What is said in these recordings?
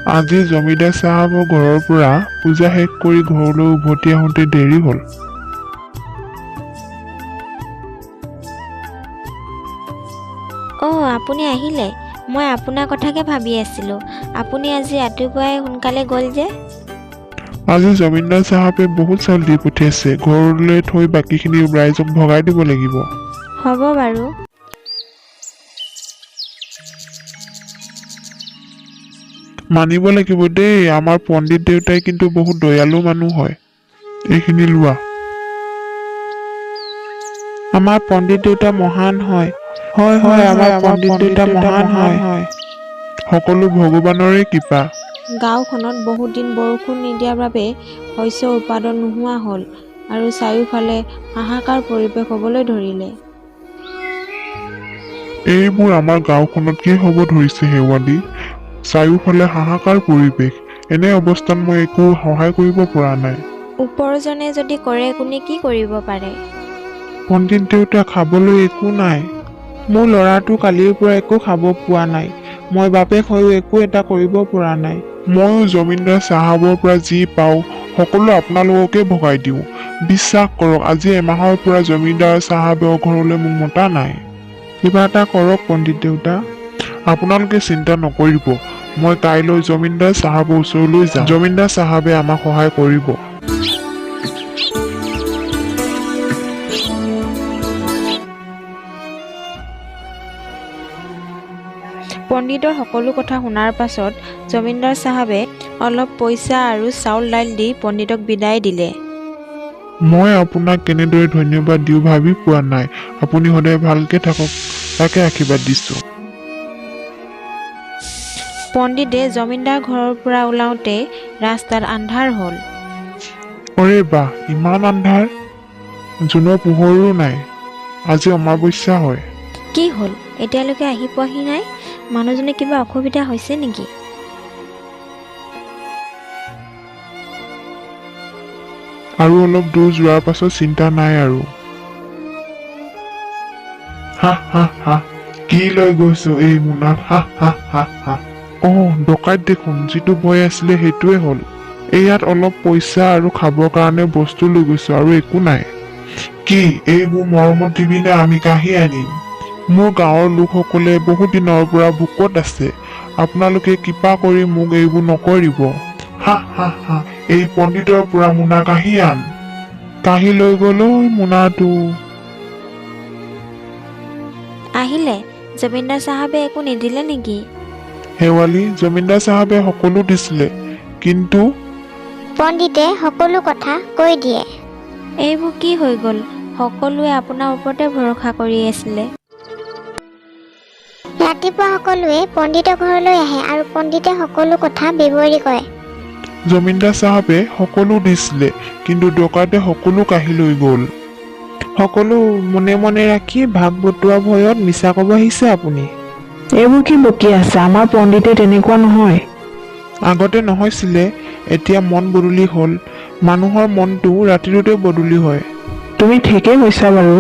আজি জমিদাৰ চাহাবৰ ঘৰৰ পৰা পূজা শেষ কৰি ঘৰলৈ উভতি আহোঁতে দেৰি হ'ল। অঁ, আপুনি আহিলে। মই আপোনাৰ কথাকে ভাবি আছিলোঁ। আপুনি আজি ৰাতিপুৱাই সোনকালে গ'ল যে? আজি জমিদাৰ চাহাবে বহুত চাউল দি পঠিয়াইছে, ঘৰলৈ থৈ বাকীখিনি ৰাইজক ভগাই দিব লাগিব। হ'ব বাৰু। মানিব লাগিব দেই, আমাৰ পণ্ডিত দেউতাই কিন্তু বহুত দয়ালু মানুহ হয়। এইখিনি লোৱা। আমাৰ পণ্ডিত দেউতা মহান হয়। হয় হয়, আমাৰ পণ্ডিত দেউতা মহান হয়। সকলো ভগৱানৰে কৃপা। গাঁওখনত বহুত দিন বৰষুণ নিদিয়াৰ বাবে শস্য উৎপাদন নোহোৱা হ'ল আৰু চাৰিওফালে হাহাকাৰ পৰিৱেশ হ'বলৈ ধৰিলে। এইবোৰ আমাৰ গাঁওখনত কি হ'ব ধৰিছে শেৱালি? চাৰিওফালে হাহাকাৰ পৰিৱেশ। এনে অৱস্থাত মই একো সহায় কৰিব পৰা নাই। ওপৰজনে যদি কৰে, কোনে কি কৰিব পাৰে? পণ্ডিত দেউতা, খাবলৈ একো নাই। মোৰ ল'ৰাটো কালিৰ পৰা একো খাব পোৱা নাই। মই বাপেক হৈও একো এটা কৰিব পৰা নাই। ময়ো জমিদাৰ চাহাবৰ পৰা যি পাওঁ সকলো আপোনালোককে ভগাই দিওঁ। বিশ্বাস কৰক, আজি এমাহৰ পৰা জমিদাৰ চাহাবৰ ঘৰলৈ মোক মতা নাই। কিবা এটা কৰক পণ্ডিত দেউতা। আপোনালোকে চিন্তা নকৰিব, মই কাইলৈ জমিদাৰ চাহাবৰ ওচৰলৈ যাম। জমিদাৰ চাহাবে আমাক সহায় কৰিব। পণ্ডিতৰ সকলো কথা শুনাৰ পাছত জমিদাৰ চাহাবে অলপ পইচা আৰু চাউল দাইল দি পণ্ডিতক বিদায় দিলে। মই আপোনাক কেনেদৰে ধন্যবাদ দিওঁ ভাবি পোৱা নাই। আপুনি সদায় ভালকে থাকক, তাকে আশীৰ্বাদ দিছোঁ। পণ্ডিতে জমিদাৰ ঘৰৰ পৰা ওলাওঁতে ৰাস্তাত আন্ধাৰ হ'ল। অৰে বাহ, ইমান আন্ধাৰ! জোনৰ পোহৰো নাই। আজি অমাৱস্যা হয়। কি হ'ল, এতিয়ালৈকে আহি পোৱাহি নাই? মানুহজনে কিবা অসুবিধা হৈছে নেকি? আৰু অলপ দূৰ যোৱাৰ পাছত চিন্তা নাই আৰু। হা হা হা, কি লৈ গৈছো এই মোনাত? হা হা হা হা। অ', ডকাইত দেখোন। যিটো ভয় আছিলে সেইটোৱে হ'ল। ইয়াত অলপ পইচা আৰু খাবৰ কাৰণে বস্তু লৈ গৈছো, আৰু একো নাই। কি এইবোৰ মৰমত দিবি নে আমি কাঢ়ি আনিম? মোৰ গাঁৱৰ লোকসকলে বহুত দিনৰ পৰা ভোকত আছে। আপোনালোকে কৃপা কৰি মোক এইবোৰ নকৰিব। হা হা হা, এই পণ্ডিতৰ পৰা মোনা কাঢ়ি আন। কাঢ়ি লৈ গ'ল ঐ মোনাটো। আহিলে? জমিদাৰ চাহাবে একো নিদিলে নেকি? শেৱালি, জমিদাৰ চাহাবে সকলো দিছিলে, কিন্তু পণ্ডিতে সকলো কথা কৈ দিয়ে। এইবোৰ কি হৈ গ'ল? সকলোৱে আপোনাৰ ওপৰতে ভৰসা কৰি আছিলে। ৰাতিপুৱা সকলোৱে পণ্ডিতৰ ঘৰলৈ আহে আৰু পণ্ডিতে সকলো কথা বিৱৰি কয়। জমিদাৰ চাহাবে সকলো দিছিলে, কিন্তু ডকাইতে সকলো কাঢ়ি লৈ গ'ল। সকলো মনে মনে ৰাখি ভাগ বটোৱা ভয়ত মিছা ক'ব আহিছে আপুনি। এইবোৰ কি বকি আছে? আমাৰ পণ্ডিতে তেনেকুৱা নহয়। আগতে নহৈছিলে, এতিয়া মন বদলি হ'ল। মানুহৰ মনটো ৰাতিটোতে বদলি হয়। তুমি ঠিকেই কৈছা বাৰু।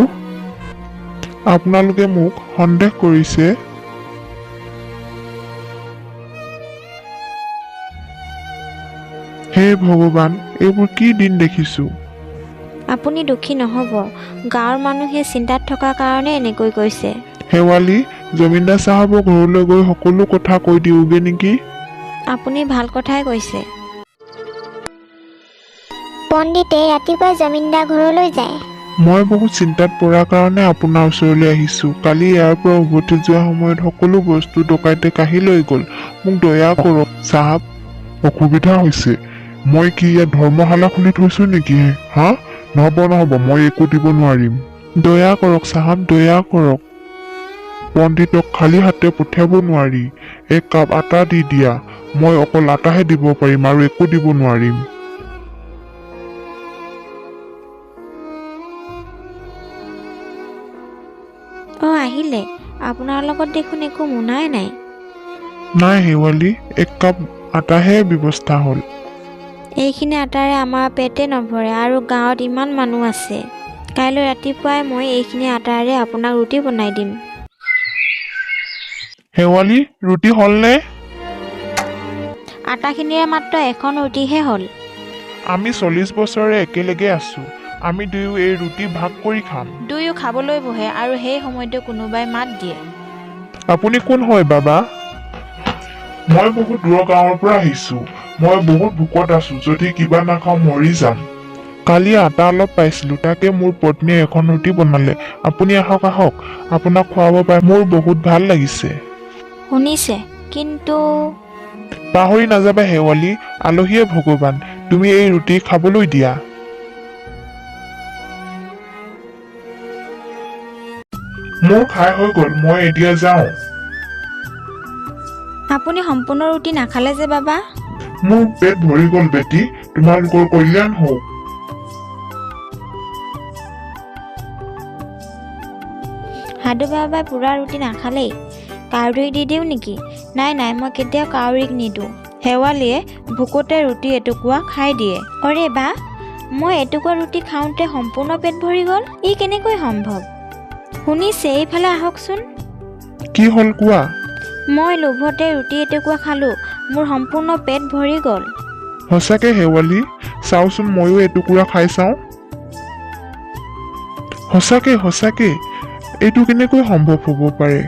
আপোনালোকে মোক সন্দেহ কৰিছে? হে ভগৱান, এইবোৰ কি দিন দেখিছো! আপুনি দুখী নহ'ব। গাঁৱৰ মানুহে চিন্তাত থকাৰ কাৰণে এনেকৈ কৈছে। শেৱালি, জমিদাৰ চাহাবৰ ঘৰলৈ গৈ সকলো কথা কৈ দিওঁগে নেকি? আপুনি ভাল কথাই কৈছে। পণ্ডিতে ৰাতিপুৱাই জমিনদাৰ ঘৰলৈ যায়। মই বহুত চিন্তাত পৰাৰ কাৰণে আপোনাৰ ওচৰলৈ আহিছোঁ। কালি ইয়াৰ পৰা উভতি যোৱা সময়ত সকলো বস্তু ডকাইতে কাঢ়ি লৈ গ'ল। মোক দয়া কৰক চাহাব। অসুবিধা হৈছে? মই কি ইয়াত ধৰ্মশালা খুলি থৈছোঁ নেকি হে? হা, নহ'ব নহ'ব, মই একো দিব নোৱাৰিম। দয়া কৰক চাহাব, দয়া কৰক। পণ্ডিতক খালী হাতে পঠিয়াব নোৱাৰি। এক কাপ আটা দি দিয়া। মই অকল আটাহে দিব পাৰিম, আৰু একো দিব নোৱাৰিম। অঁ, আহিলে। আপোনাৰ লগত দেখোন একো মোনাই নাই। নাই শেৱালি, এক কাপ আটাহে ব্যৱস্থা হ'ল। এইখিনি আটাৰে আমাৰ পেটে নভৰে আৰু গাঁৱত ইমান মানুহ আছে। কাইলৈ ৰাতিপুৱাই মই এইখিনি আটাৰে আপোনাক ৰুটি বনাই দিম। শেৱালি, ৰুটি হ'লনে? আটাখিনিৰে মাত্ৰ এখন ৰুটিহে হ'ল। আমি 40 বছৰে একেলগে আছো। আমি দুয়ো এই ৰুটি ভাগ কৰি খাম। দুয়ো খাবলৈ বহে আৰু সেই সময়তে কোনোবাই মাত দিয়ে। আপুনি কোন হয় বাবা? মই বহুত দূৰৰ গাঁৱৰ পৰা আহিছো। মই বহুত ভোকত আছো। যদি কিবা নাখাওঁ মৰি যাম। কালি আটা অলপ পাইছিলো, তাকে মোৰ পত্নীয়ে এখন ৰুটি বনালে। আপুনি আহক আহক, আপোনাক খুৱাব পাই মোৰ বহুত ভাল লাগিছে। শুনিছে, কিন্তু পাহৰি নাযাবা শেৱালি, আলহীয়ে ভগৱান। তুমি এই ৰুটি খাবলৈ দিয়া। মোৰ খাই হৈ গ'ল, মই এতিয়া যাওঁ। আপুনি সম্পূৰ্ণ ৰুটি নাখালে যে বাবা? মোৰ পেট ভৰি গ'ল বেটি, তোমালোকৰ কল্যাণ হওক। সাধু বাবাই পুৰা ৰুটি নাখালেই। কাউৰীক দি দিওঁ নেকি? নাই নাই, মই কেতিয়াও কাউৰীক নিদিওঁ। শেৱালিয়ে ভোকতে ৰুটি এটুকুৰা খাই দিয়ে। অৰে বা, মই এটুকুৰা ৰুটি খাওঁতে সম্পূৰ্ণ পেট ভৰি গ'ল, ই কেনেকৈ সম্ভৱ? শুনিছে, এইফালে আহকচোন। কি হ'ল কোৱা? মই লোভতে ৰুটি এটুকুৰা খালোঁ, মোৰ সম্পূৰ্ণ পেট ভৰি গ'ল। সঁচাকে শেৱালি? চাওচোন, ময়ো এটুকুৰা খাই চাওঁ। সঁচাকে সঁচাকে, এইটো কেনেকৈ সম্ভৱ হ'ব পাৰে?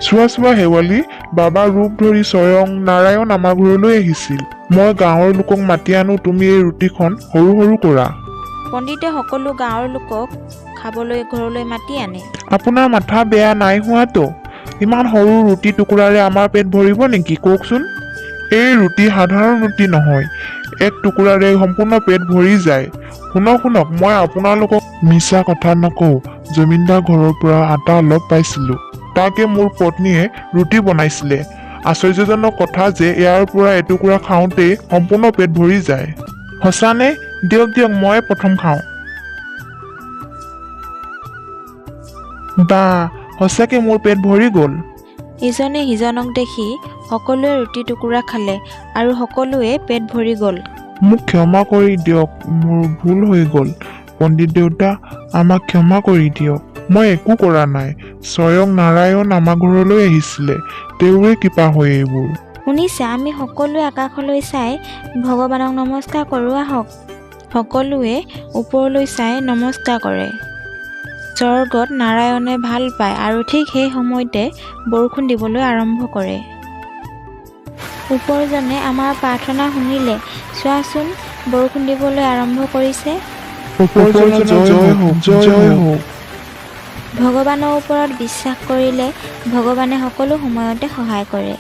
চোৱা চোৱা শেৱালি, বাবাৰ ৰূপ ধৰি স্বয়ং নাৰায়ণ আমাৰ ঘৰলৈ আহিছিল। মই গাঁৱৰ লোকক মাতি আনো, তুমি এই ৰুটিখন সৰু সৰু কৰা। পণ্ডিতে সকলো গাঁৱৰ লোকক খাবলৈ ঘৰলৈ মাতি আনে। আপোনাৰ মাথা বেয়া নাই হোৱাতো? ইমান সৰু ৰুটি টুকুৰাৰে আমাৰ পেট ভৰিব নেকি কওকচোন? এই ৰুটি সাধাৰণ ৰুটি নহয়, এক টুকুৰাৰে সম্পূৰ্ণ পেট ভৰি যায়। শুনক শুনক, মই আপোনালোকক মিছা কথা নকওঁ। জমিনদাৰ ঘৰৰ পৰা আটা অলপ পাইছিলোঁ, তাকে মোৰ পত্নীয়ে ৰুটি বনাইছিলে। আশ্চৰ্যজনক কথা যে ইয়াৰ পৰা এটুকুৰা খাওঁতেই সম্পূৰ্ণ পেট ভৰি যায়। সঁচানে? দিয়ক দিয়ক, ময়ে প্ৰথম খাওঁ। বা, সঁচাকে মোৰ পেট ভৰি গ'ল। ইজনে সিজনক দেখি সকলোৱে ৰুটি টুকুৰা খালে আৰু সকলোৱে পেট ভৰি গ'ল। মোক ক্ষমা কৰি দিয়ক, মোৰ ভুল হৈ গ'ল। পণ্ডিত দেউতা, আমাক ক্ষমা কৰি দিয়ক। মই একো কৰা নাই, স্বয়ং নাৰায়ণ আমাৰ ঘৰলৈ আহিছিলে, তেওঁৰে কৃপা হয় এইবোৰ। শুনিছে, আমি সকলোৱে আকাশলৈ চাই ভগৱানক নমস্কাৰ কৰোঁ আহক। সকলোৱে ওপৰলৈ চাই নমস্কাৰ কৰে। স্বৰ্গত নাৰায়ণে ভাল পায় আৰু ঠিক সেই সময়তে বৰষুণ দিবলৈ আৰম্ভ কৰে। ওপৰজনে আমাৰ প্ৰাৰ্থনা শুনিলে। চোৱাচোন, বৰষুণ দিবলৈ আৰম্ভ কৰিছে। ওপৰজনৰ জয় হওক, জয় হওক। ভগৱানৰ ওপৰত বিশ্বাস কৰিলে ভগৱানে সকলো সময়তে সহায় কৰে।